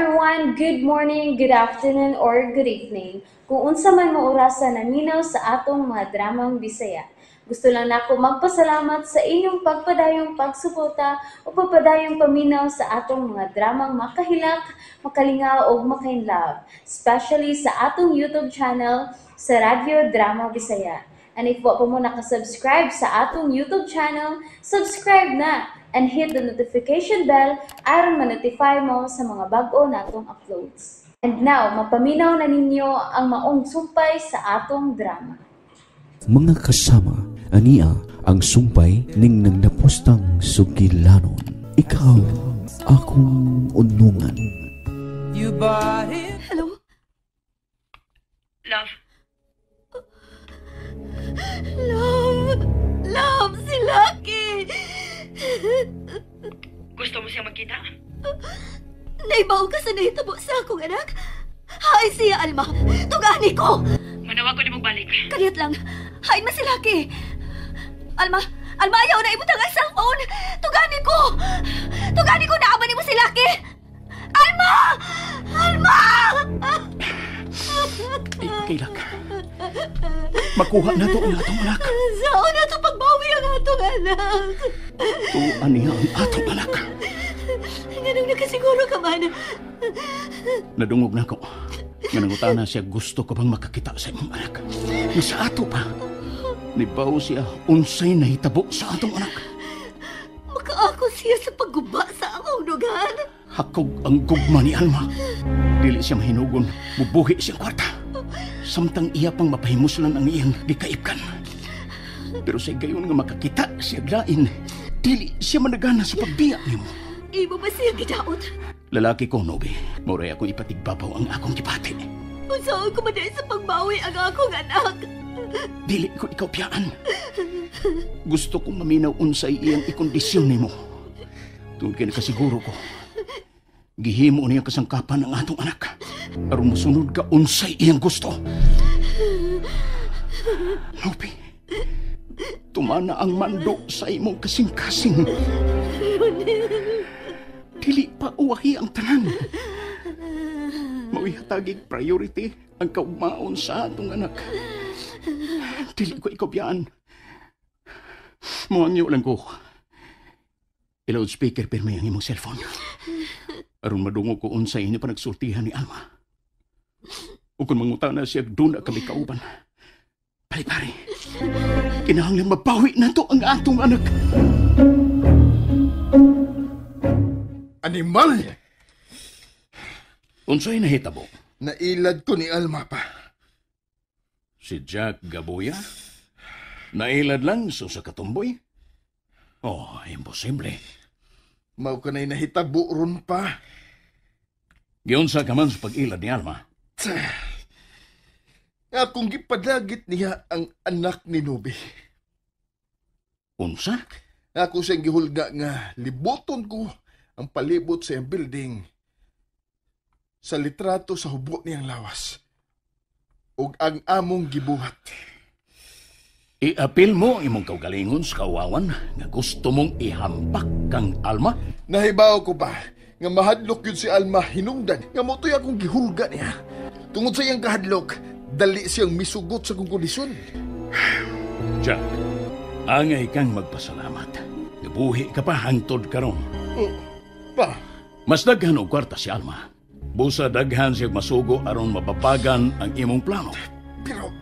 Everyone! Good morning, good afternoon, or good evening. Kung unsa man mo orasa naminaw sa atong mga dramang Bisaya. Gusto lang nako magpasalamat sa inyong pagpadayong pagsuporta o pagpadayong paminaw sa atong mga dramang makahilak, makalingaw ug makainlove, especially sa atong YouTube channel sa Radyo Drama Bisaya. And if wa pa mo nakasubscribe sa atong YouTube channel, subscribe na and hit the notification bell aron ma-notify mo sa mga bag-o natong uploads. And now, mapaminaw na ninyo ang maong sumpay sa atong drama. Mga kasama, ania ang sumpay ning nagdapostang sugilanon. Ikaw, akong unungan. You bought it. Hello? Love, Love! Love! Si Lucky! Gusto mo siya magkita? Naibaw ka sa nahitabo sa akong anak? Hay siya, Alma! Tugani ko! Manawag ko ni mong balik. Kaliyat lang. Hain man si Lucky. Alma! Alma, ayaw na ibutang ang cellphone! Tugani ko! Tugani ko! Naaban mo si Lucky! Alma! Alma! Ay, kailak. Makuha na to ang atong anak. Saan na ito pagbawi ang atong anak? Tuan niya ang atong anak. Nganong nakasiguro ka man? Nadungog na ko. Nga nangutana siya, gusto ko bang makakita sa imong anak. Nga sa ato pa. Nibaw siya unsay nahitabo sa atong anak. Makaako siya sa pagguba sa akong dugan. Hakog ang gugma ni Alma. Dili siya mahinugon, bubuhi siyang kwarta. Samtang iya pang mapahimuslan ang iyang gikaibkan. Pero sa gayon nga makakita siya lain, dili siya managana sa pagbiya nimo. Imo ba siya gidaot? Lalaki ko, Nobi. Mauray akong ipatigbabaw ang akong gibati. Unsaon ko man sa pagbawi ang akong anak? Dili ko ikaw piyaan. Gusto kong maminaw unsay iyang ikondisyon nimo. Tungod kay nakasiguro ko, gihimo niya kasangkapan ang atong anak. Aron mosunod ka unsay iyang gusto. Nobi, tumana ang mando sa imong kasing-kasing. Dili pa uwahi ang tanan. Mao'y hatagig priority ang kaugmaon sa atong anak. Dili ko ikaw biyaan. Muangyo lang ko. I-loudspeaker pirmi ang imong cellphone. Aron madungog ko unsay inyo panagsultihan ni Alma. O kung mangutana siya, doon na kami kauban. Pari-pari, kinahanglan mabawi na to ang atong anak. Animal! Unsay nahitabo? Nailad ko ni Alma pa. Si Jack Gabuya? Nailad lang sa katumboy? Oh, imposible. Mao ka na'y nahitabo ron pa. Giunsa ka man sa pag-ilad ni Alma. Akong gipadagit niya ang anak ni Nobi. Unsa? Ako siyang gihulga nga libuton ko ang palibot sa iyang building sa litrato sa hubo niyang lawas ug ang among gibuhat. Iapil mo ang imong kaugalingon sa kauwawan nga gusto mong ihampak kang Alma? Nahibaw ko pa nga mahadlok yun si Alma hinungdan nga motoy akong gihulga niya. Tungod sa iyang kahadlok, dali siyang misugot sa kong kondisyon. Jack, angay kang magpasalamat. Nabuhi ka pa hangtod karon. Oh, pa? Mas daghan og kwarta si Alma. Busa daghan siya masugo aron mababagan ang imong plano. Pero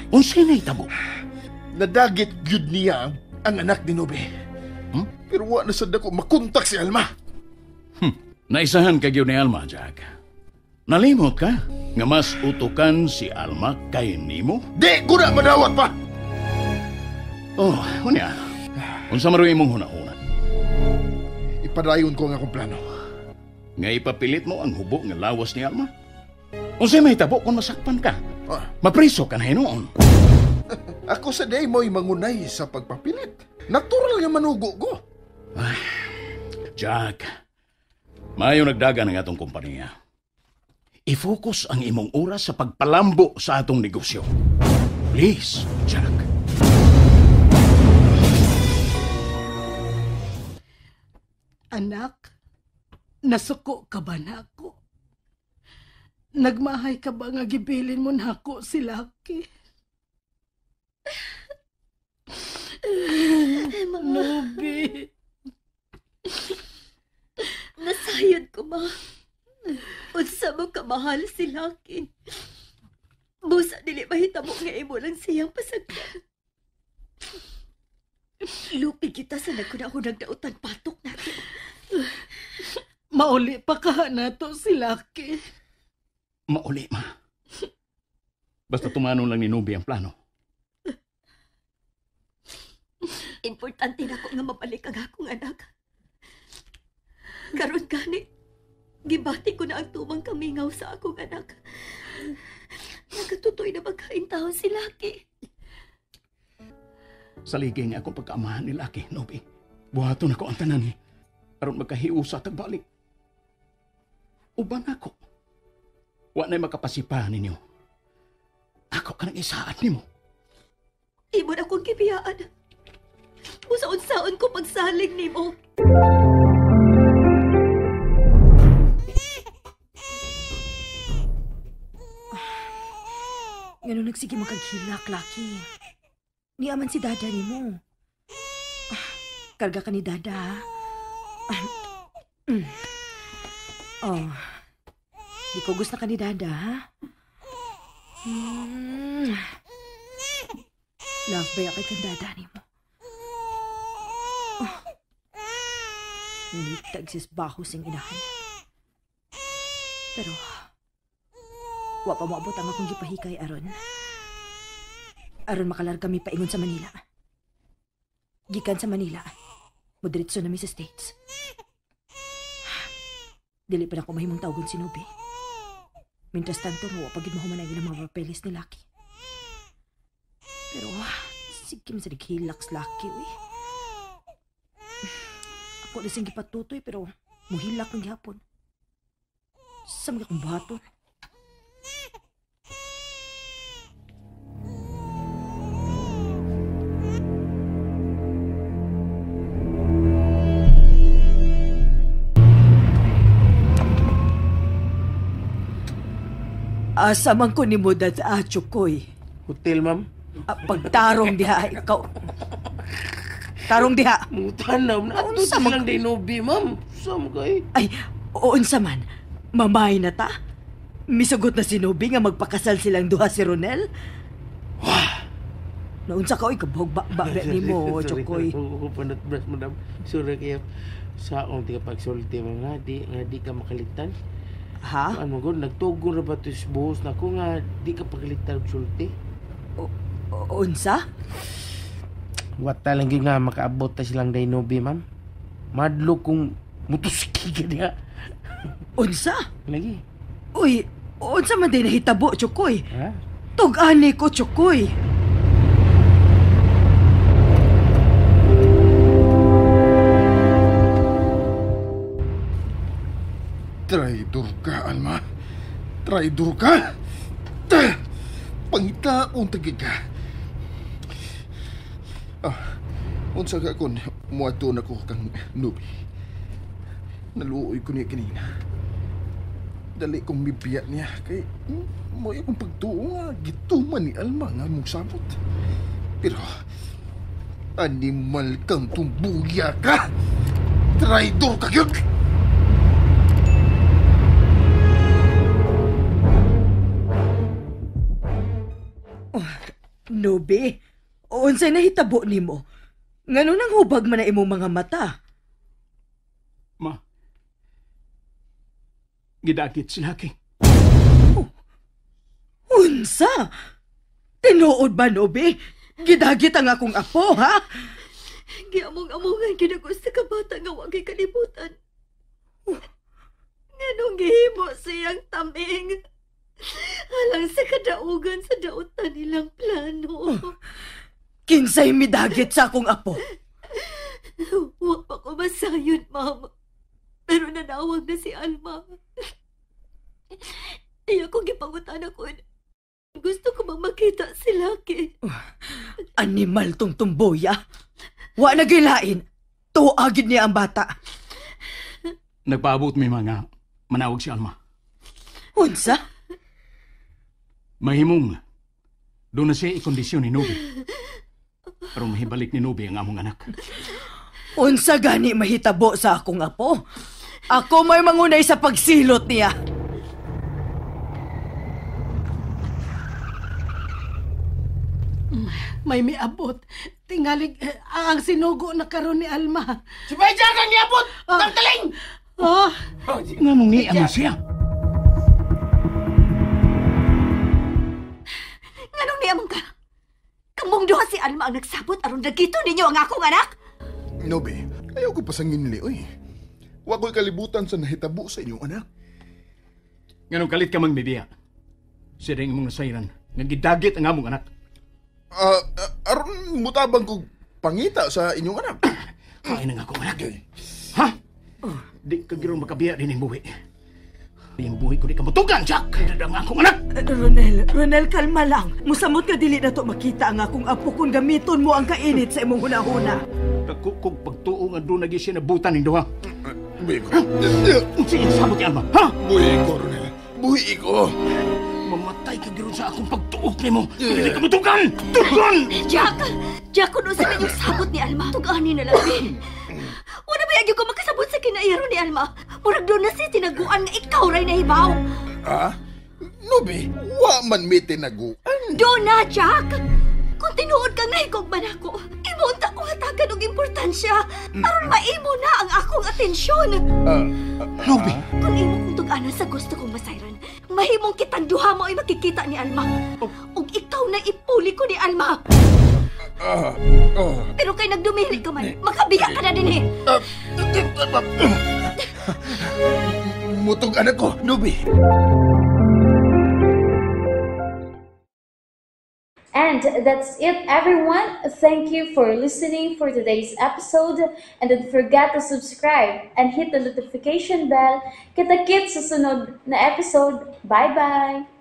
unsay nahitabo? Nadagit gyud niya ang anak ni Nobe. Pero wa na sad ako makontak si Alma. Naisahan ka gyud ni Alma, Jack. Nalimot ka nga mas utukan si Alma kay nimo? Di ko na madawat pa. Oh, unya. Unsa man imong hunahuna? Ipadayon ko ang akong plano. Nga ipapilit mo ang hubo nga lawas ni Alma? Unsay mahitabo kung masakpan ka? Ah. Mapriso ka na hinuon. Ako sa day mo'y mangunay sa pagpapilit. Natural nga manugo ko. Ay, Jack, maayo nagdagan ang atong kompanya. I-focus ang imong oras sa pagpalambo sa atong negosyo. Please, Jack. Anak, nasuko ka ba na ako? Nagmahay ka ba nga gibilin mo nako si Lucky? Ma. Nubi. Nasayod ko, ma. Unsa mo kamahal si Lucky. Busa dili mahitabo nga imo lang siyang pasagdan. Lupi kita sa nagkunahunag dautan patok nato. Mauli pa ka nato si Lucky. Mauli, ma. Basta tumanon lang ni Nubi ang plano. Importante na ko nga mabalik ang akong anak. Karon gani, gibati ko na ang tumang kamingaw sa akong anak. Nagatutoy na magkain taon si Lucky. Saligay nga akong pagkaamahan ni Lucky, Nubi. Buhaton ako ang tanan ni. Aron magkahiusa tagbalik. Uban ako. Wa na'y makapasipa ninyo. Ako ka nang isaat nimo. Imo na akong gibiyaan. Musaon-saon ko pagsalig nimo. Ngano nagsige makaghilak, Lucky. Niaman si Dada nimo. Karga ka ni Dada. Oh. Di ko gusto ka ni Dada, ha? Love ba kay kang Dada nimo? Oh. Hindi tagsis baho sing inahan. Pero, wa pa moabot ang akong gipahikay aron. Aron makalar kami paingon sa Manila. Gikan sa Manila, mudiretso na mi sa States. Dili pa na ako mahimong tawagon si Nubi. Mientras tanto, wa pa gid mahuman ang ilang mga papeles ni Lucky. Pero, sige man sa naghilaks Lucky, uy. Ako na siyang gipatutoy, pero muhilak ng gihapon. Sa mga akong buhaton. Asa man ko ni mo dad Chokoy. Hotel, ma'am. Pagtarong diha, ikaw. Tarong diha. Mutan na. Unsa man lang Nubi, ma'am. Unsa man kay? Ay, unsa man. Mamay na ta. Misugot na si Nubi nga magpakasal silang duha si Ronel. Wah! Naunsa ka oy kabog ba nimo, Chokoy. Ko panot brush, madam. Sorry kayo. Saong ti ka pagsulti, ma'am, nga di ka makalitan. Ha? Ano gud nagtugon ra ba to sa buhos nako nga di ka pagalitan og sulti? Unsa? Wata lang gyud nga makaabot ta silang Dinobi, ma'am. Madlo kung mutuski ka diha. Unsa? Lagi. Uy, unsa man day nahitabo, Chokoy? Ha? Tug-ani ko, Chokoy. Traidor ka, Alma. Traidor ka. Pangitaon tagig ka. Unsa ka kon muadto na ko kang Nubi. Naluoy ko niya kanina. Dali kong mibiya niya kay mo akong pagtuo nga gituman ni Alma nga mong sabot. Pero animal kang tumbuya ka. Traidor ka gyud. Nubi, unsay nahitabo nimo? Ngano nang hubag man na imong mga mata? Ma, gidagit si Lucky. Oh, unsa? Tinuod ba, Nubi? Gidagit ang akong apo, ha? Giamong-amongan ginagusto ka bata nga wagay kalibutan. Oh. Nganong gihimo siyang taming? Alang sa kadaugan sa dautan nilang plano. Oh, kinsay midagit sa akong apo? Wa pa ko masayon, ma'am. Pero nanawag na si Alma. Iya kong gipangutan ako. Gusto ko bang makita si Lucky. Oh, animal tong tumboya. Wa na gilain. Tuagid niya ang bata. Nagpaabot may mga manawag si Alma. Unsa? Mahimong, doon na siya ikondisyon ni Nobi. Pero mahibalik ni Nobi ang among anak. Unsa gani mahitabo sa akong apo? Ako may mangunay sa pagsilot niya. May miabot. Tingalig ang sinugo na karon ni Alma. Si Bay Jack ang niabot! Tangtaling! Oh. Nganong niya man siya? Nganong niya man ka? Kamong duha si Alma ang nagsabot aron dagito ninyo ang akong anak? Nobi, ayaw ko pasanginli, oy. Wa ko'y kalibutan sa nahitabo sa inyong anak. Nganong kalit ka mang bibiya? Siya rin imong nasayran. Nga gidagit ang among anak. Aron mutabang kog pangita sa inyong anak. Kain ang akong anak. Ha? Di ka giron makabiya din ang buhi. Di ang buhi ko di ka mutugan, Jack! Ang akong anak! Ronel, kalma lang. Musamot ka dili na to makita ang akong apo kung gamiton mo ang kainit sa imong hunahuna. Dako kog pagtuo nga doon nagi siya nabutan ning duha. Buhi ko. Sige, sabot ni Alma, ha? Buhi ko, Ronel. Buhi ko. Mamatay ka giron sa akong pagtuok nimo. Dili ka mutugan! Tugan! Jack! Jack, kung unsa man yung sabot ni Alma, tug-ani na lang, eh. Wala ba yagyo ko makasabot sa kinairo ni Alma? Murag doon na siya tinaguan nga ikaw ray nahibaw. Ha? Nobi, wa man mi tinaguan. Doon na, Jack! Kung tinuod kang nahigugman ako, imunta ko hatagan og importansya. Aron maimo na ang akong atensyon. Nobi! Kung imo kong tug-anan sa gusto kong masayran, mahimong kitang duha mo ay makikita ni Alma. Ug ikaw na ipuli ko ni Alma. Pero kay nagdumili ka man, makabiya ka na din eh. Mutog anak ko, Nobi. And that's it, everyone. Thank you for listening for today's episode. And don't forget to subscribe and hit the notification bell. Kita-kits sa sunod na episode. Bye-bye!